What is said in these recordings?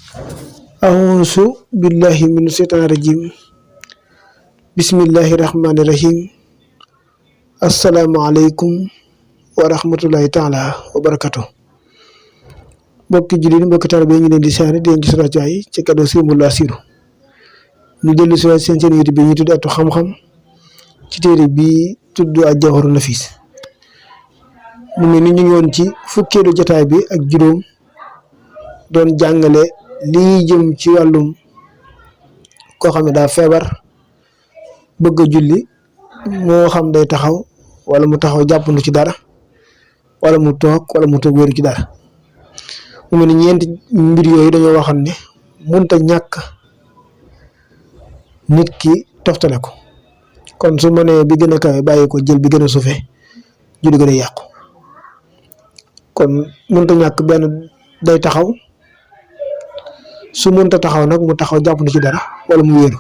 أعوذ بالله من الشيطان الرجيم بسم الله الرحمن الرحيم السلام عليكم ورحمة الله تعالى وبركاته mbokki jullit mbokki taalibe yi ñu leen di siyaare di leen gis rajo yi ci cadeau Sëriñ Mountakha Bassirou ñu dellu si seen YouTube bi ñu tudd Atu Xam-Xam ci téere bi tudd Al-Jawharun Nafis mu ngi ni ñu ngi woon ci fukkeelu jotaay bi ak juróom doon jàngale lii jëm ci wàllum koo xam ne daa feebar bëgg a julli moo xam day taxaw wala mu taxaw jàppandu ci dara wala mu toog wéeru ci dara mu mel ni ñeenti mbir yooyu dañoo waxoon ne mënta ñàkk nit ki toftale ko kon su ma nee bi gën a kawe bàyyi ko jël bi gën a suufe julli gën a yàqu kon mënta ñàkk benn day taxaw su mënta taxaw nag mu taxaw jàppandu ci dara wala mu wéeru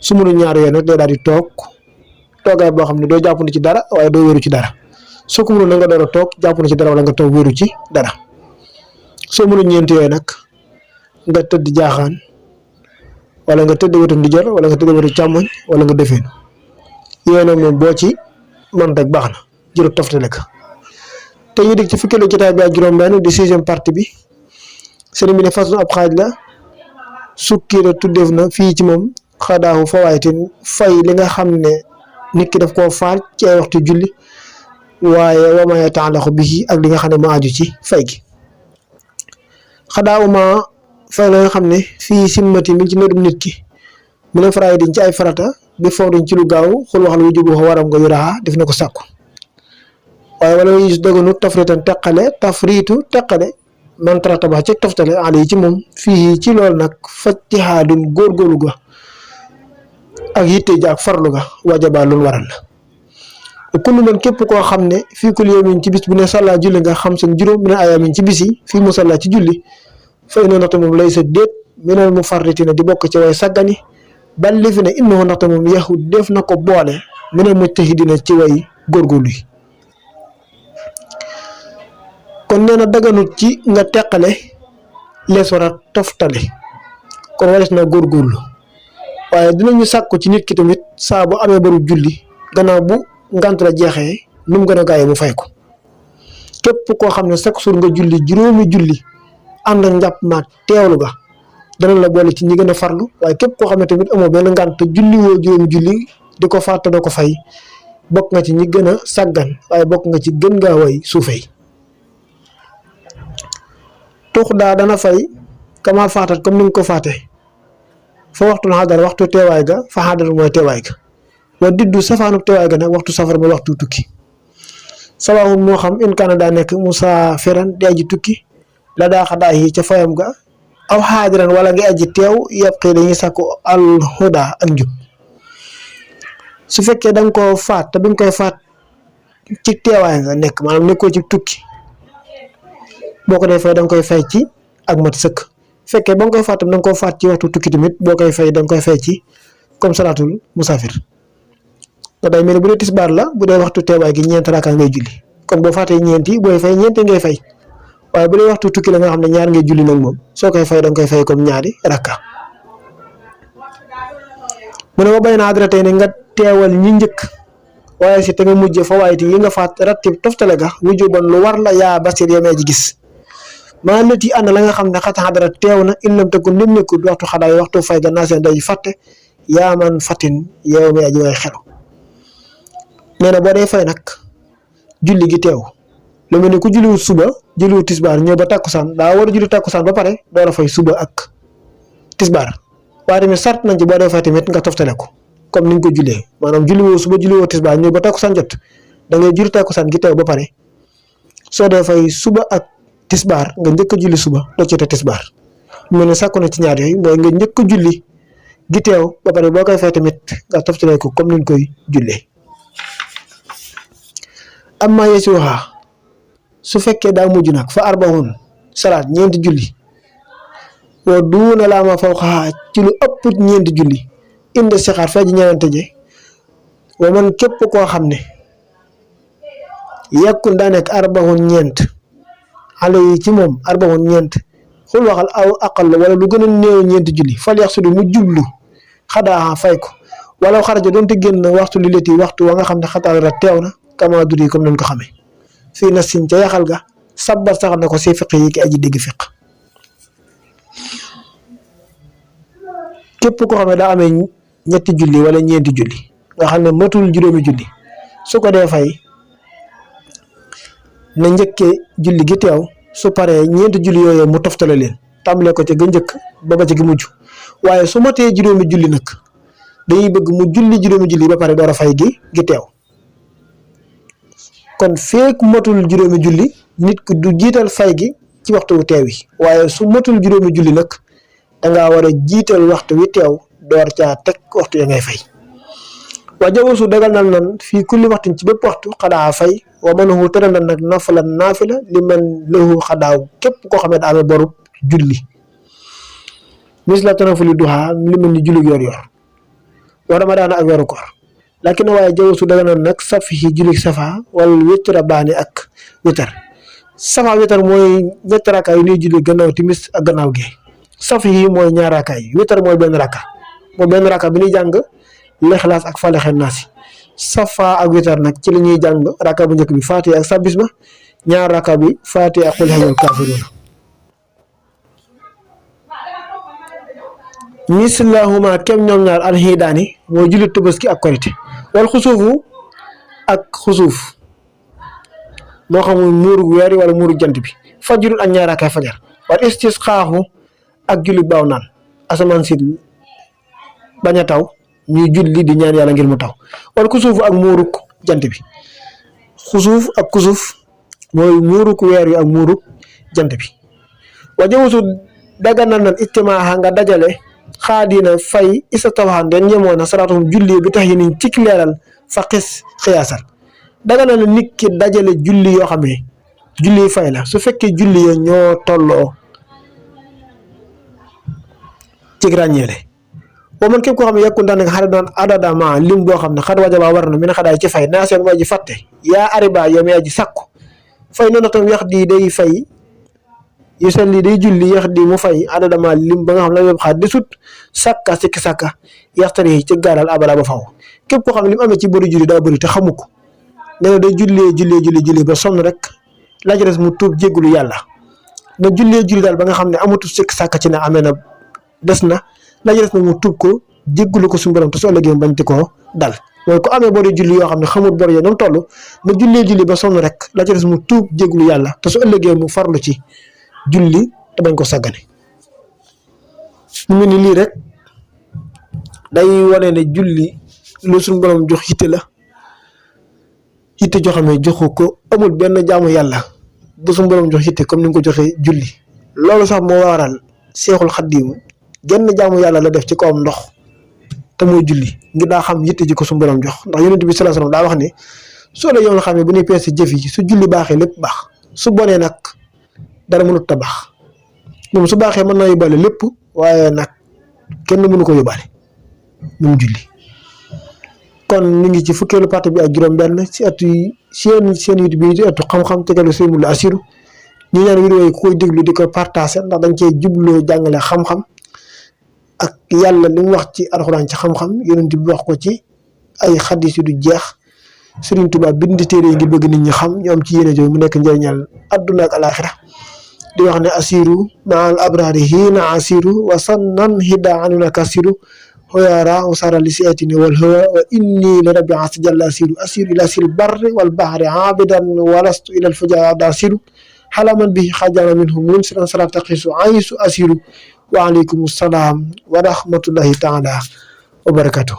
su mënu ñaar yooyu nag day daal di toog toogaay boo xam ne doo jàppandu ci dara waaye doo wéeru ci dara soo ko mënul na nga door a toog jàppandu ci dara wala nga toog wéeru ci dara soo mënu ñeent yooyu nag nga tëdd jaaxaan wala nga tëdd wetu ndijoor wala nga tëdd wetu càmmoñ wala nga defeen yooyu nag moom boo ci man rek baax na jërë toftale ka te ñu dig ci fukkeelu jotaay bi ak juróom-benn di 6e partie bi sëriñ bi ne façon ab xaaj la sukkira tuddeef na fii ci moom xadaahu fawaayitin fay li nga xam ne nit ki daf koo faal ci ay waxtu julli waaye wa maa yata'allaqu bihi ak li nga xam ne moo aju ci fay gi xadaawu ma fay la nga xam ne fii simmati mi ci nërum nit ki mu ne faraay diñ ci ay farata bi fawriñ ci lu gaaw xul waxal wu jubu waram nga yuraha def na ko sàkku waaye wala yu daganu tafritan teqale man tarataba ci toftale ale yi ci moom fii ci loolu nag fajtihaadun góorgóorlu ga ak yitte ja ak farlu ga wajaba loolu waral la kullu man képp koo xam ne fii kulli yawmin ci bis bu ne salla julli nga xam seen juróom mi ne ayaamin ci bis yi fii mu salla ci julli fay na ndaxte moom lay sa déet minal mufarritina di bokk ci way saggani bal li fi ne innahu ndaxte moom yahud def na ko boole minal mujtahidina ci way góorgóorlu yi kon nee na daganut ci nga teqale lees war a toftale kon wares na góorgóorlu waaye dinañu sàkku ci nit ki tamit saa bu amee baru julli gannaaw bu ngant la jeexee nu mu gën a gaawee mu fay ko képp koo xam ne chaque jour nga julli juróomi julli ànd ak njàpp ma teewlu ga dana la boole ci ñi gën a farlu waaye képp koo xam ne tamit amoo benn ngant julli woo juróomi julli di ko fàtte doo ko fay bokk nga ci ñi gën a sàggan waaye bokk nga ci gën ngaa way suufey tux daa dana fay kama faatat comme ni nga ko faate fa waxtu na xadar waxtu teewaay ga fa xadar mooy teewaay ga wa diddu safaanu teewaay ga nag waxtu safar mooy waxtu tukki sawaahum moo xam in kaana daa nekk musaafiran di aji tukki la daa xadaa yi ca fayam ga aw xaadiran wala nga aji teew yëpp xëy dañuy sàkku alhuda ak njub su fekkee da nga koo faat te bi nga koy faat ci teewaay nga nekk maanaam nekkoo ci tukki boo ko dee fay da nga koy fay ci ak mat sëkk fekkee ba nga koy faat tam da nga koo faat ci waxtu tukki tamit boo koy fay da nga koy fay ci comme salaatul musaafir te day mel ni bu dee tisbaar la bu dee waxtu teewaay gi ñeent raaka ngay julli kon boo faatee ñeenti booy fay ñeenti ngay fay waaye bu dee waxtu tukki la nga xam ne ñaar ngay julli nag moom soo koy fay da nga koy fay comme ñaari rakka mu ne ma bay naa adressé ne nga teewal ñi njëkk waaye si te nga mujjee fa waaye yi nga faat rattib toftale ga wujuban lu war la yaa basir yamee ji gis maa nit yi ànd la nga xam ne xata xadara teew na illam te ko nim nekkul waxtu xadaay waxtu fay ga naa seen day fàtte yaa man fatin yow mi aji way xelu nee na boo dee fay nag julli gi teew lu mel ni ku julliwut suba julliwut tisbaar ñëw ba takkusaan daa war a julli takkusaan ba pare door a fay suba ak tisbaar waaye tamit sart nañ ci boo dee fay tamit nga toftale ko comme ni nga ko jullee maanaam julliwoo suba julliwoo tisbaar ñëw ba takkusaan jot da ngay julli takkusaan gi teew ba pare soo dee fay suba ak tisbaar nga njëkk a julli suba doo ci te tisbaar mu ne sàkku na ci ñaar yooyu mooy nga njëkk a julli gi teew ba pare boo koy fay tamit nga toftale ko comme ni ñu koy jullee amma yeesi waxaa su fekkee daa mujj nag fa arbahun salaat ñeenti julli wa duuna laa ma faw xaxaa ci lu ëpp ñeenti julli indi sixaar fay ji ñeewante je wa man képp koo xam ne yàkkul daa nekk arbahun ñeent xale yi ci moom arbahun ñeent xul waxal aw aqal wala lu gën a néew ñeenti julli fal yax sudu mu jublu xadaa fay ko wala xaraja doonte génn waxtu li leti waxtu wa nga xam ne xataara teew na kama duri comme nañ ko xamee fii na sin ca yaxal ga sabbar saxal na ko si fiq yi ki aji dégg fiq képp ko xam ne daa amee ñetti julli wala ñeenti julli nga xam ne matul juróomi julli su ko dee fay na njëkkee julli gi teew su paree ñeenti julli yooyu mu toftale leen tàmbalee ko ca ga njëkk ba ca gi mujj waaye su matee juróomi julli nag dañuy bëgg mu julli juróomi julli ba pare door a fay gi teew kon feek matul juróomi julli nit ku du jiital fay gi ci waxtu wu teew yi waaye su matul juróomi julli nag dangaa war a jiital waxtu wi teew door caa teg waxtu ya ngay fay wa jawasu dagal na nan fii kulli waxtin ci bépp waxtu xadaa fay wa manahu tëral na nag nafalan naafila li man lahu xadaaw képp koo xam ne daa amee borub julli mis la tanafuli duha li mel ni julli yor yor wa ramadaan ak weeru koor lakin waaye jawasu dagal na nag safihi julli safa wala wittra baani ak witar safa witar mooy ñetti rakka yu ñuy julli gannaaw timis ak gannaaw gi safihi mooy ñaar rakka yi witar mooy benn rakka bi ñuy jàng lexlaas ak falaxe naasi safa ak witar nag ci la ñuy jàng rakka bu njëkk bi Faatiha ak sabbis ba ñaar rakka bi Faatiha ak qul huwal kaafiruun mislahuma kem ñoom ñaar alxiidaani mooy julli Tabaski ak Korite wal xusuufu ak xusuuf moo xam muuru weer wala muuru jant bi fajrun ak ñaar rakkaay fajar wal istisqaahu ak julli baaw naan asamaan si bañ a taw ñuy julli di ñaan yàlla ngir mu taw wala kusuuf ak muuruk jant bi xusuuf ak kusuuf mooy muuruk weer wi ak muuruk jant bi wa jawsu daganal nan ijtimaaha nga dajale xaadina fay isa tawaxan den ñemoon na saraatum julli bi tax yi niñ cik leeral fa xis xiyaasal daganal na nit ki dajale julli yoo xam ne julli fay la su fekkee julli yo ñoo tolloo cig ràññeele boo man képp koo xam ne yàkkun daan nga xare doon adadama lim boo xam ne xad wajaba war na mi na xadaay ci fay naa seen waa ji fàtte yaa ariba yow mi aji sàkku fay noonu tam yax di day fay yu sel li day julli yax di mu fay adadama lim ba nga xam ne la yëpp xaar di sut sàkka sikki sàkka yaxtari ci gaaral abada ba faw képp koo xam ne li mu amee ci bëri julli daa bëri te xamu ko nee na day julli ba sonn rek la ci des mu tuub jéggulu yàlla na julli daal ba nga xam ne amatu sikki sàkka ci ne amee na des na la ci des na mu tuub ko jéggulu ko suñu borom te su ëllëgee bañ ti koo dal mooy ko amee bori julli yoo xam ne xamul bor yo nam toll na julli ba sonn rek la ci des mu tuub jéggulu yàlla te su ëllëgee mu farlu ci julli te bañ ko sàggane mu mel ni lii rek day wane ne julli lu suñu borom jox yitte la yitte joo xam ne joxu ko amul benn jaamu yàlla bu suñu borom jox yitte comme ni nga ko joxee julli loolu sax moo waral Seexul Xadiim genn jaamu yàlla la def ci kawam ndox te mooy julli ngir daa xam yitte ji ko suñu borom jox ndax Yonent bi sallallahu alayhi wasallam daa wax ne soo la yoon xam ne bu ñuy peese jëf yi su julli baaxee lépp baax su bonee nag dara mënut a baax moom su baaxee mën naa yóbbaale lépp waaye nag kenn mënu ko yóbbaale moom julli kon ñu ngi ci fukkeelu partie bi ak juróom-benn ci atu seen YouTube bi di atu xam-xam tegalu Sëriñ Modou Lo Assirou ñu ñaan vidéo yi ku koy déglu di ko partager ndax dañ cee jubloo jàngale xam-xam ak yàlla li mu wax ci alxuraan ci xam-xam Yonent bi wax ko ci ay xadis yu du jeex Sëriñ Tuubaa bind téere yi ngir bëgg nit ñi xam ñu am ci yéene jooju mu nekk njëriñal adduna ak alaaxira di wax ne Assirou maal abraari hiina Assirou wa sannan hidda anuna kasiru hoyara usara li siatini wal hawa wa inni li rabbi as jalla Assirou ila sil barri wal bahri abidan walastu ila al fujada Assirou halaman bihi xajana minhum munsiran sala taqisu aisu Assirou wa aleykum salaam wa rahmatullahi taala wa barakatuh